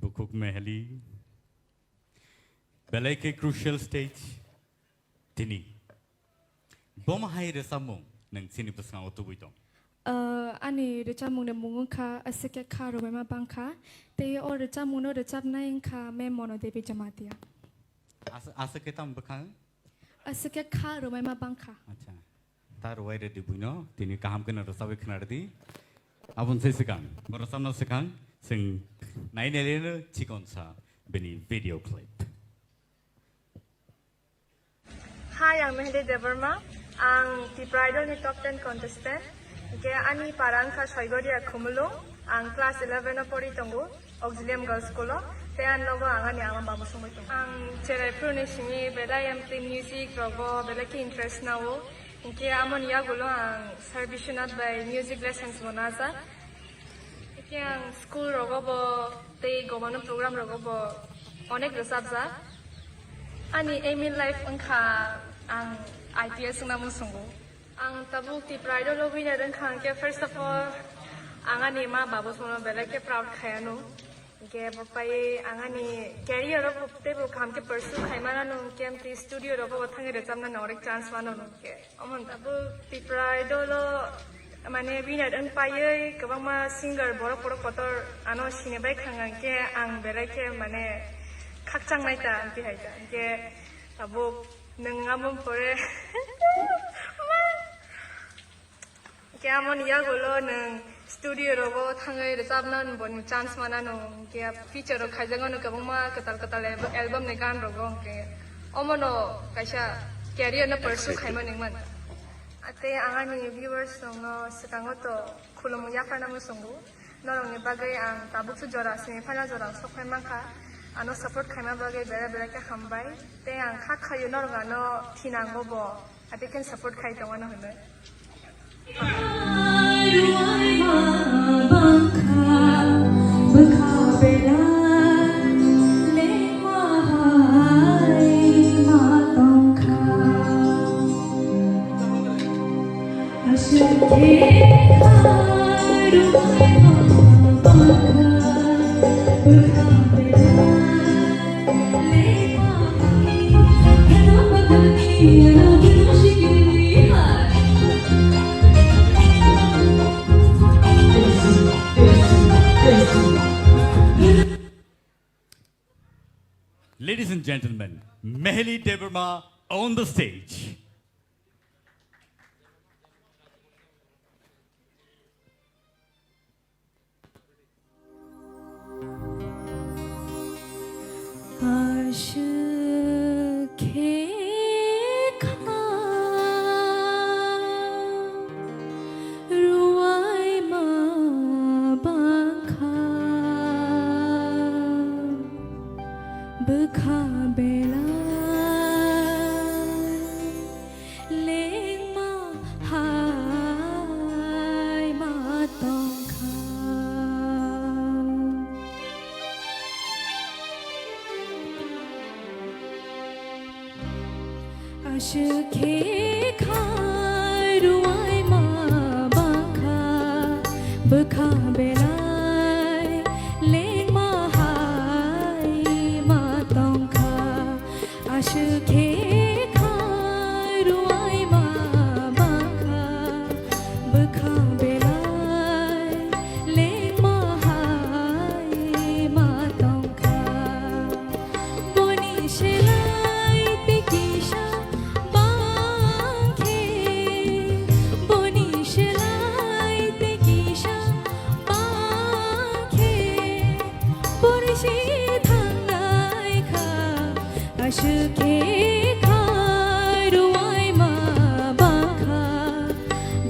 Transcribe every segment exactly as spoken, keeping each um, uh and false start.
Bukhuk Meheli. Belai khe crucial stage tini. Bomo hai rwchapmung nwng chini bwskango tubui tong? Ah, ani rwchapmungni mung wngkha Aswk khe kha rwbaima bangkha. Tei o rwchapmungno rwchapnai wngkha Ma'am Mono Devi Jamatia. As-, aswk khe tamo bwkhang? Aswk khe kha rwbaima bangkha. Acha. Ta rwai rwdi buino, tini kaham khe no rwchapwi khna rwdi. Aboni se swkang, bo rwchapna swkang, chwng nai nai le no chikon sa bini video clip. Hi, ang Mehdi Debbarma. Ang Tipra Idol ni top ten contestant. Hingke ani para wngkha Soigoria Khumulwng. Ang class eleven o pori tongo, Auxilium Girls School o. Tei ani nogo ang ani ama babu songwi tongo. Ang Cheraipur ni simi belai M T music rogo belai khe interest nao. Hingke amoni yagulo ang Sir Biswanath bai music lessons bo najak. Hingke ang school rogo bo tei government program rogo bo onek rwchapjak. Ani aim in life wngkha ang I P S wngna muchungo. Ang tabuk Tipra Idol o winner wngkha hingke first of all ang ani ma babu sono belai khe proud khai ano. Hingke bo pai ang ani career o bo teibo kaham khe pursue khai mano, hingke amtwi studio rogo bo thangwi rwchapnani onek chance mano hingke. Omo tabuk Tipra Idol o mane winner wng paiwi kwbangma singer borok borok kotor ano sini bai khang hingke ang belai khe mane khakchang nai ta amtwi hai ta hingke tabuk nwng amo pore. Hingke amoni yagulo nwng studio rogo thangwi rwchapna boni chance manano, hingke feature rok khaijak mano kwbangma kwtal kwtal alb-, album ni gan rogo, hingke omono kaisa career no pursue khaima ningman. Tei ang ani viewers rokno swkango to khulumung yapharna muchungo. Norokni bagwi ang tabukso jora semi final jora sokphai mankha. Ano support khaima bagwi bera bera khe hambai. Tei ang kha khaio norok ano thinango bo. Ati khe support khai tongmano hwnwi. Ladies and gentlemen, Meheli Debbarma on the stage. Aswk khe kha rwai ma bangkha bwkha belai. Lengma hai ma tongkha. Aswk khe khai rwai ma bangkha, bwkha belai lengma hai ma tongkha. Aswk khe khai rwai ma bangkha, bwkha belai lengma hai ma tongkha. Boni selai tei kisa bang khe, boni selai tei kisa bang khe, boni se thangnai kha. Aswk khe khai rwai ma bangkha,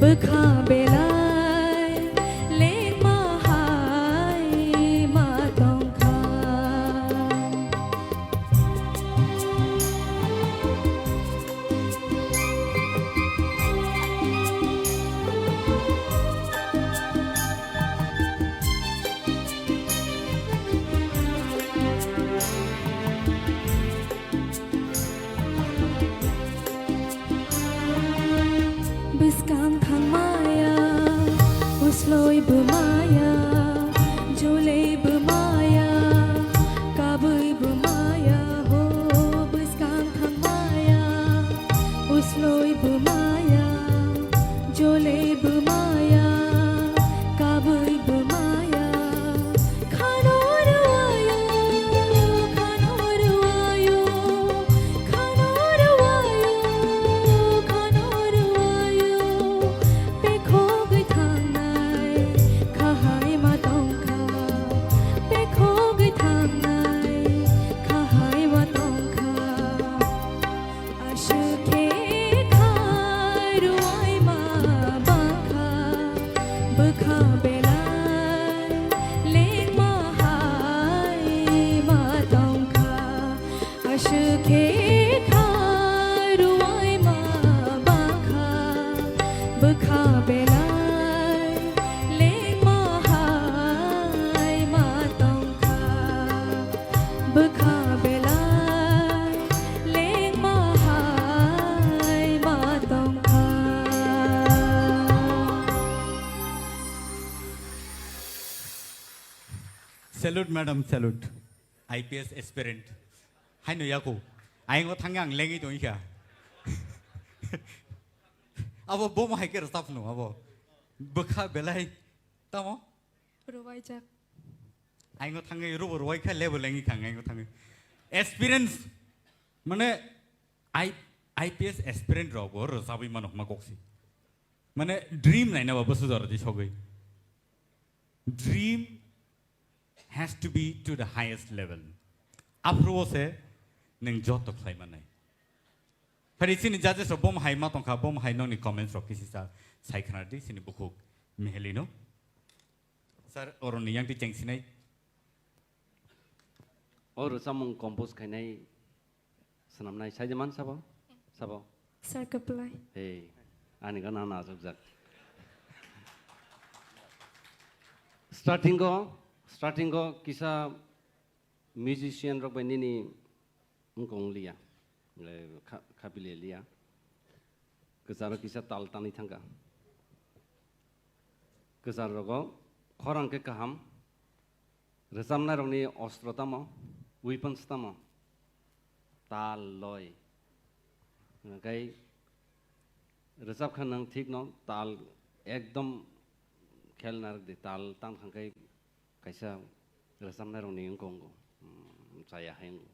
bwkha belai lengma hai ma tongkha. Bwskang thangma Salute, madam, salute. I P S aspirant. Haino yako. Aingo thangya ang lengi tongikha. Abo bomo hai kero tapno abo. Bwkha belai. Tamo? Rwai jak. Aingo thangwi rubo rwai kha lebo lengi thang aingo thangwi. Experience mane I, I P S aspirant rok bo rwchabwi mano hma koksi. Mane dream naina ba bwsajora di sogwi. Dream has to be to the highest level. Aphuru se nwng joto khlai manai. Phari chini judges rok bom hai ma tongkha, bom hai nokni comments rok kisi sa sai khna di chini bukhuk Miheli no. Sir, oroni yang ti chengsinai. O rwchapmung compose khainai swnamnai saijaman sabo? Sabo? Sir Kaplai. Hey, ani gana na ajokjak. Starting o, starting o kisa musician rok bai nini wngkong liya, le kha-, khapile liya. Kwcharo kisa tal tanwi thangkha. Kwchar rogo khorang khe kaham. Rwchapnairokni ostro tamo, weapons tamo? Tal, loi. Hwnkhai rwchap kha nwng thik no, tal ekdom khel narwk di, tal tang thang khai kaisa rwchapnairokni wngkha wngo. Hmm, chaya hai wngo.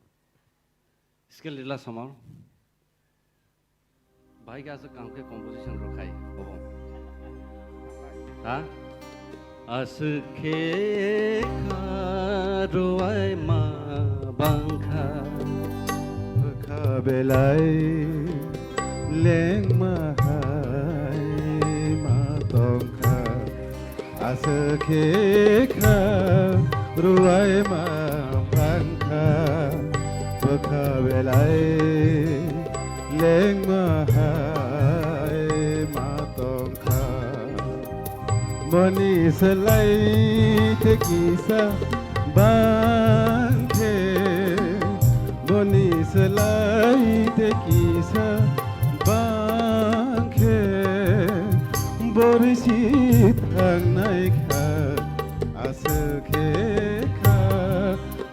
Skill rila somor. Bahai khe aswk kaham khe composition rw khai, obo. Ha? Aswk khe kha rwai ma bang kha. Bwkha belai lengma hai ma tong kha. Aswk khe kha rwai ma bang kha, bwkha belai lengma hai ma tong kha. Boni slai te kisa bang khe, boni slai te kisa bang khe, borisi thangnai kha. Aswk khe kha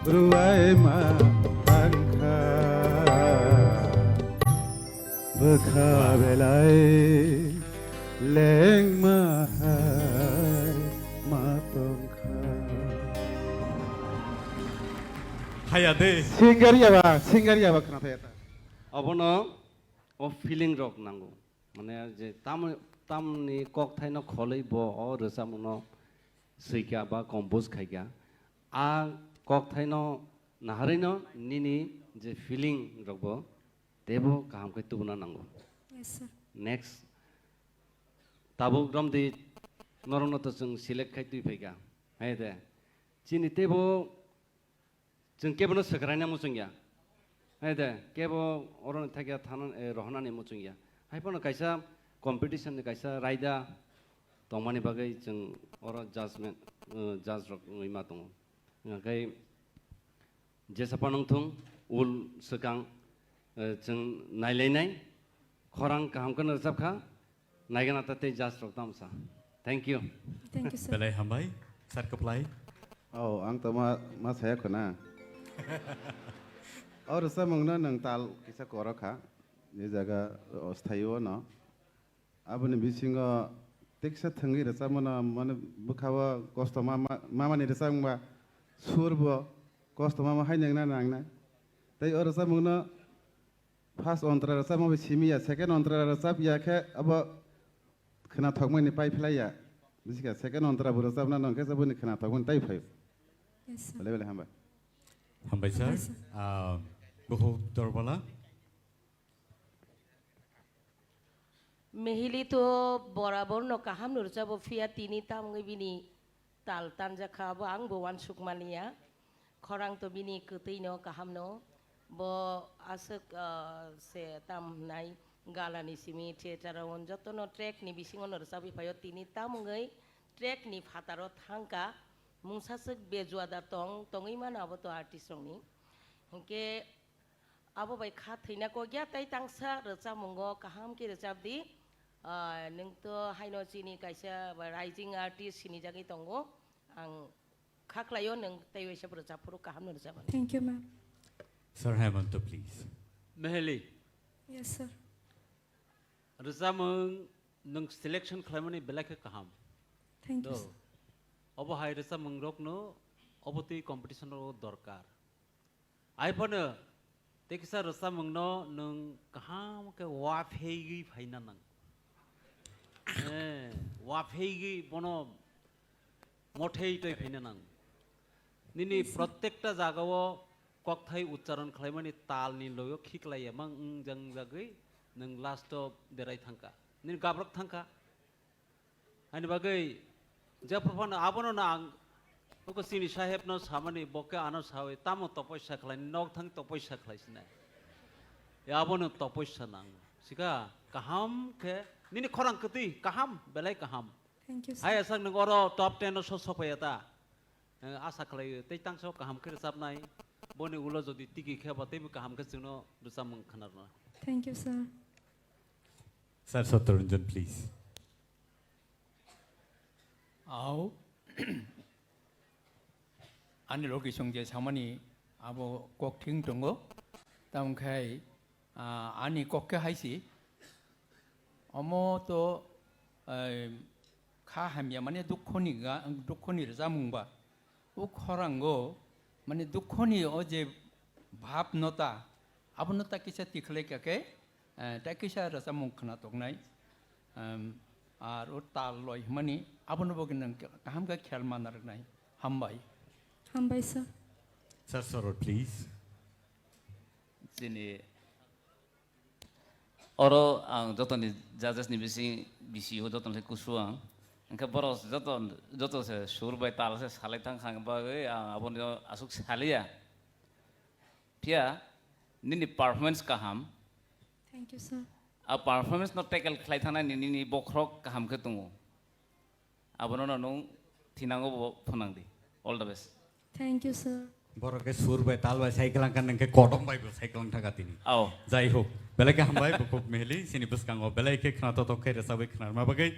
rwai ma thang kha. Bwkha belai lengma hai ma tong kha. Haya de. Singer yaba, singer yaba khna thaya ta. Obono o feeling rok nango. Mane je tam, tamni kokthaino kholwi bo o rwchapmungno swikha ba compose khaikha. A kokthaino naharwino nini je feeling rokbo teibo kaham khe tubuna nango. Yes, sir. Next, tabuk romdi norokno to chwng select khai twi phaikha. Hai de. Chini teibo Chwng kebono swkraina muchungya. Hai de, kebo oro thakya thana, eh, rohornani muchungya. Hai phano kaisa competition ni kaisa raida tongmani bagwi chwng oro judgment, eh, judge rok wngwi ma tongo. Hwnkhe jesa phano wngthung, ul swkang, eh, chwng nailainai, khorang kaham kheno rwchapkha. Naigana ta tei judge rok tamo sa. Thank you. Thank you, sir. Belai hambai, sir kwplai. Oh, ang to ma, ma saya khuna. O rwchapmungno nwng tal kisa koro kha, je jaga o sthaio no. Aboni bisingo teksa thwngwi rwchapmano, mane bwkhao kosto ma, ma, mamani rwchapmungba surbo kosto mama hai nangna nangnai. Tei o rwchapmungno First ontra rwchapma bai simi ya, second ontra rwchap ya khe abo khwnathokmani pai phlai ya. Bisi kha second ontra bo rwchapna nang khe se boni khwnathokmani tai phaio. Yes, sir. Belai belai hambai. Hambai, sir. Hambai, sir. Ah, Bukhuk Dorbala. Mihili to borabor no kaham no rwchabo, phiya tini tamungwi bini tal tanjakha, abo ang bo uansukmaliya. Khorang to bini kwtwi no, kaham no. Bo aswk, ah, se tam hwnai galani simi theater o jotono track ni bisingo no rwchabwi phaio, tini tamungwi track ni phataro thangkha. Mungsa swk bejua da tong, tongwi mano abo to artist rokni. Hinkhe Abo bai kha thwina kok ya, tei tangsa rwchapmungo kaham khe rwchap di. Ah, nwng to haino chini kaisa rising artist sinijagwi tongo. Ang Kha khlaio nwng tei waisa bo rwchap phuru kaham no rwchapmani. Thank you, ma'am. Sir Hemanta, please. Meheli. Yes, sir. Rwchapmung nwng selection khlaimani belai khe kaham. Thank you, Do. Sir. Obo hai rwchapmung rokno obo twi competition o dorkar. Ai phano tei kisa rwchapmungno nwng kaham khe wa phegwi phaina nang. Eh, wa phegwi bono mothei twi phaina nang. Nini Yes, sir. Prottekta jagao kokthai uchcharon khlaimani talni loyo khiklai emang wngjak wngjagwi nwng last o derai thangkha. Nini gabrak thangkha. Ani bagwi jephru phano abono no ang uko chini saheb no samani, bo khe ano sawi tamo topoisa khlai, nok thang topoisa khlai sinai. Ya abono topoisa nang. Sika kaham khe nini khorang kwtwi kaham, belai kaham. Thank you, sir. Hai asak nwng oro top ten o so sophaiya ta. Eh, asa khlai tei tangso kaham khe rwchapnai. Boni ulo jodi tigi khe ba teibo kaham khe chwngno rwchapmung khwnarwna. Thank you, sir. Sir Satyaranjan, please. Au. Ani logi song je samani abo kok thing tongo. Tam khai, ah, ani kok khe hai si. Omo to, eh, kha hamya mane dukho ni ga, dukho ni rwchapmung ba. O khorango mane dukho ni o je bhab no ta, abo no ta kisa tikhlai kha khe, eh, ta kisa rwchapmung khna toknai. Em, ar o tal loi hwnmani abono bo gwnang kaham khe khel mana rwnai. Hambai. Hambai, sir. Sir Sorot, please. Chini oro ang jotoni judges ni bising bisi o jotoni kusu ang. Hwnkhe borok joto, joto se sur bai tal se salai thang kha bagwi ang abono aswk saliya. Phiya nini performance kaham. Thank you, sir. A performance no tackle khlai thangna nini, nini bokhorok kaham khe tongo. Abono no nwng thinango bo phwnang di. All the best. Thank you, sir. Borok khe sur bai tal bai cycle ang kan nang khe kodom bai bo cycle ang thangka tini. Ao. Jai hok. Belai khe hambai bo khub meheli sini bwskango belai khe khna totok khe rwchapwi khna rwma bagwi.